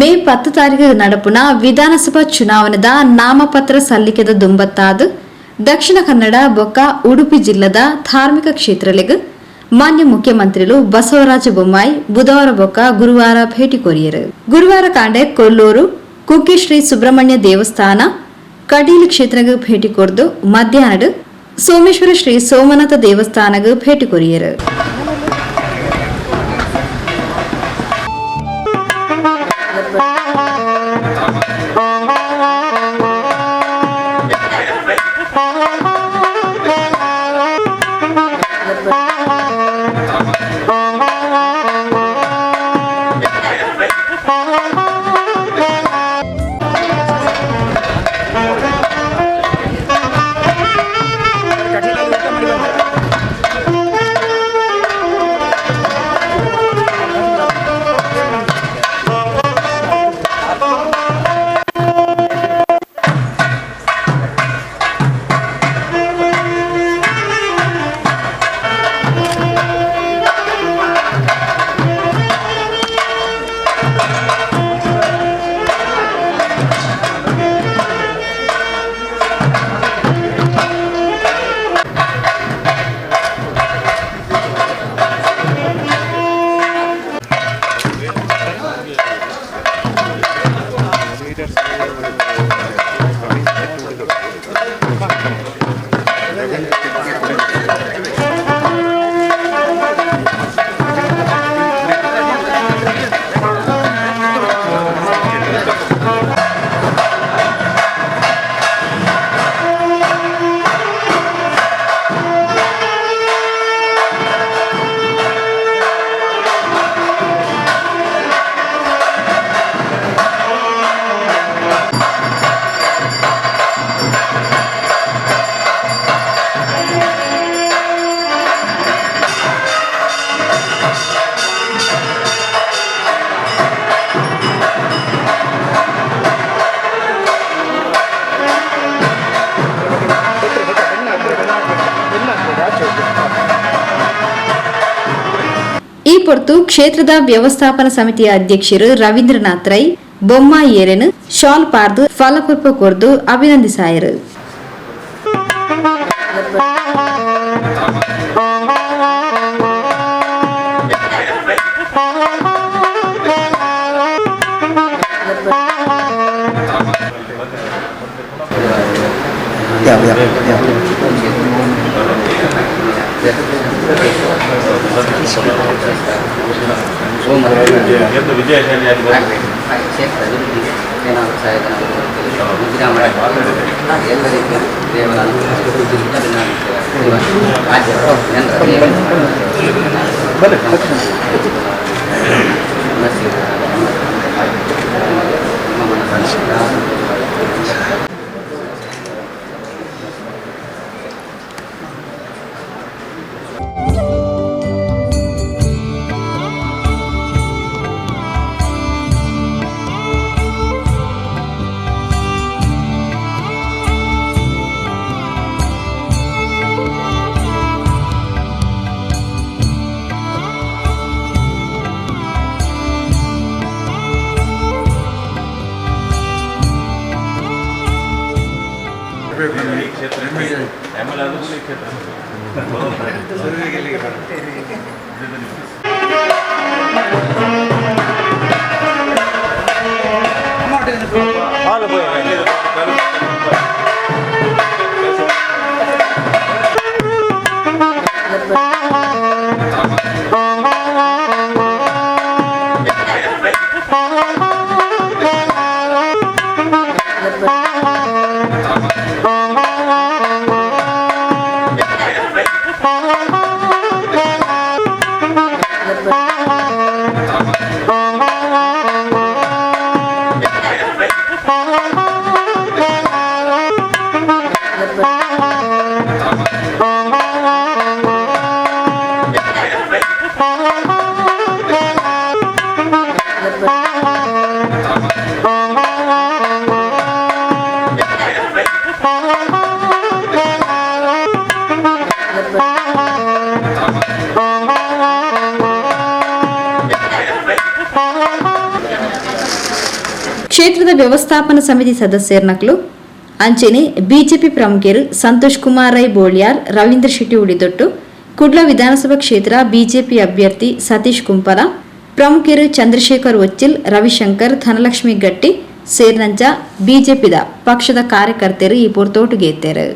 ಮೇ 10 ತಾರೀಕು ನಡಪುನ ವಿಧಾನಸಭಾ ಚುನಾವಣೆದ ನಾಮಪತ್ರ ಸಲ್ಲಿಕೆದ ದುಂಬತ್ತಾದ್ ದಕ್ಷಿಣ ಕನ್ನಡ ಬೊಕ್ಕ ಉಡುಪಿ ಜಿಲ್ಲೆದ ಧಾರ್ಮಿಕ ಕ್ಷೇತ್ರಲೆಗ್ ಮಾನ್ಯ ಮುಖ್ಯಮಂತ್ರಿಲು ಬಸವರಾಜ ಬೊಮ್ಮಾಯಿ ಬುಧವಾರ ಬೊಕ್ಕ ಗುರುವಾರ ಭೇಟಿ ಕೋರಿಯರು. ಗುರುವಾರ ಕಾಂಡೆ ಕೊಲ್ಲೂರು ಕುಕ್ಕೆ ಶ್ರೀ ಸುಬ್ರಹ್ಮಣ್ಯ ದೇವಸ್ಥಾನ, ಕಟೀಲು ಕ್ಷೇತ್ರಗ್ ಭೇಟಿ ಕೊರ್ದು ಮಧ್ಯಾಹ್ನ ಸೋಮೇಶ್ವರ ಶ್ರೀ ಸೋಮನಾಥ ದೇವಸ್ಥಾನಗ್ ಭೇಟಿ ಕೊರಿಯರು. ಈ ಪೊರ್ತು ಕ್ಷೇತ್ರದ ವ್ಯವಸ್ಥಾಪನಾ ಸಮಿತಿಯ ಅಧ್ಯಕ್ಷರು ರವೀಂದ್ರನಾಥ್ ರೈ ಬೊಮ್ಮಾಯಿಯರೆನ್ ಶಾಲ್ ಪಾರ್ದು ಫಲಪುಷ್ಪ ಕೊರ್ದು ಅಭಿನಂದಿಸಾಯರು. ಎಂದು ವಿಜಯಶಾಲಿಯಾಗಿ ಕ್ಷೇತ್ರ ಅಭಿವೃದ್ಧಿಗೆ ಏನಾದರೂ ಸಹಾಯ ಎಲ್ಲ ರೀತಿಯ ದೇವರ ರಾಜ್ಯ ಜನರ ನಿಮ್ಮ ಮನಸ್ಸನ್ನು. ಕ್ಷೇತ್ರ. ಕ್ಷೇತ್ರದ ವ್ಯವಸ್ಥಾಪನಾ ಸಮಿತಿ ಸದಸ್ಯರ್ನಕ್ಲು ಅಂಚೆನೆ ಬಿಜೆಪಿ ಪ್ರಮುಖರು ಸಂತೋಷ್ ಕುಮಾರ್ ರೈ ಬೋಳಿಯಾರ್, ರವೀಂದ್ರ ಶೆಟ್ಟಿ ಉಳಿದೊಟ್ಟು, ಕುಡ್ಲ ವಿಧಾನಸಭಾ ಕ್ಷೇತ್ರ ಬಿಜೆಪಿ ಅಭ್ಯರ್ಥಿ ಸತೀಶ್ ಕುಂಪಲ, ಪ್ರಮುಖರು ಚಂದ್ರಶೇಖರ್ ಒಚ್ಚಿಲ್, ರವಿಶಂಕರ್, ಧನಲಕ್ಷ್ಮಿ ಗಟ್ಟಿ ಸೇರಿನಂಚ ಬಿಜೆಪಿದ ಪಕ್ಷದ ಕಾರ್ಯಕರ್ತರು ಈ ಪೊರ್ತೋಟುಗೇತೆರು.